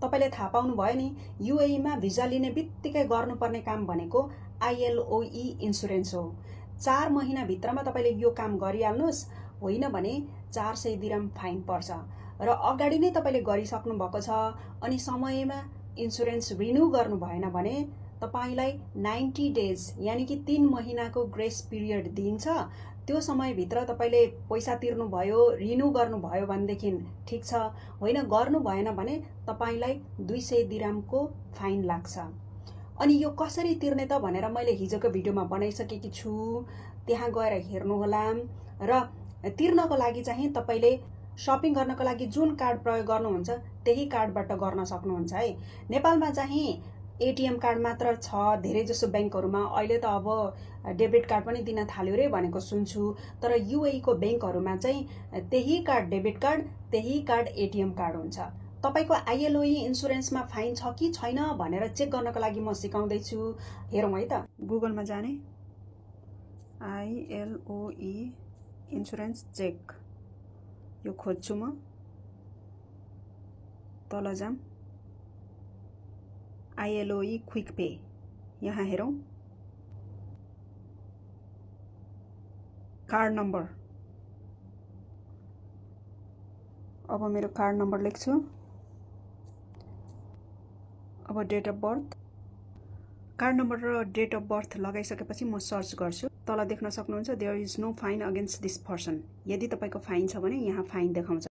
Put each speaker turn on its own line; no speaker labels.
तपाईले थाहा पाउनु भयो नि, युएई मा भिजा लिने बित्तिकै गर्नुपर्ने काम भनेको ILOE इन्सुरेन्स हो। 4 महिना भित्रमा तपाईले यो काम गरिहाल्नुस्, होइन भने 400 दिरहम फाइन पर्छ। र अगाडि नै तपाईले गरिसक्नु भएको छ अनि समयमा इन्सुरेन्स रिन्यू गर्नु भएन भने तपाईलाई 90 डेज यानी कि 3 महिनाको ग्रेस पिरियड दिइन्छ। त्यो समयभित्र तपाईले पैसा तिर्नु भयो, रिन्यू गर्नु भयो भनेदेखि ठीक छ, होइन गर्नु भएन भने तपाईलाई 200 दिरहमको फाइन लाग्छ। अनि यो कसरी तिर्ने त भनेर मैले हिजोको भिडियोमा बनाइसकेकी छु, त्यहाँ गएर हेर्नुहोला। र तिर्नको लागि चाहिँ तपाईले शपिङ गर्नको लागि जुन कार्ड प्रयोग गर्नुहुन्छ त्यही कार्डबाट गर्न सक्नुहुन्छ है। नेपालमा चाहिँ एटीएम कार्ड मात्र छ धेरै जसो बैंकहरुमा। अहिले त अब डेबिट कार्ड पनि दिन थाल्यो रे भनेको सुन्छु। तर युएई को बैंकहरुमा चाहिँ त्यही कार्ड डेबिट कार्ड, त्यही कार्ड एटीएम कार्ड हुन्छ। तपाईको ILOE इन्सुरेन्समा फाइन छ कि छैन भनेर चेक गर्नको लागि म सिकाउँदै छु। हेरौँ है त। गुगलमा जाने, ILOE इन्सुरेन्स चेक यो खोज्छु म। तल जाम, ILOE क्विक पे, यहाँ हेरौं। कार्ड नम्बर, अब मेरो कार्ड नम्बर लेख्छु। अब date of birth, card number र डेट अफ बर्थ लगाइसकेपछि म सर्च गर्छु। तल देख्न सक्नुहुन्छ there is no fine against this person. यदि तपाईको फाइन छ भने यहाँ फाइन देखाउँछ।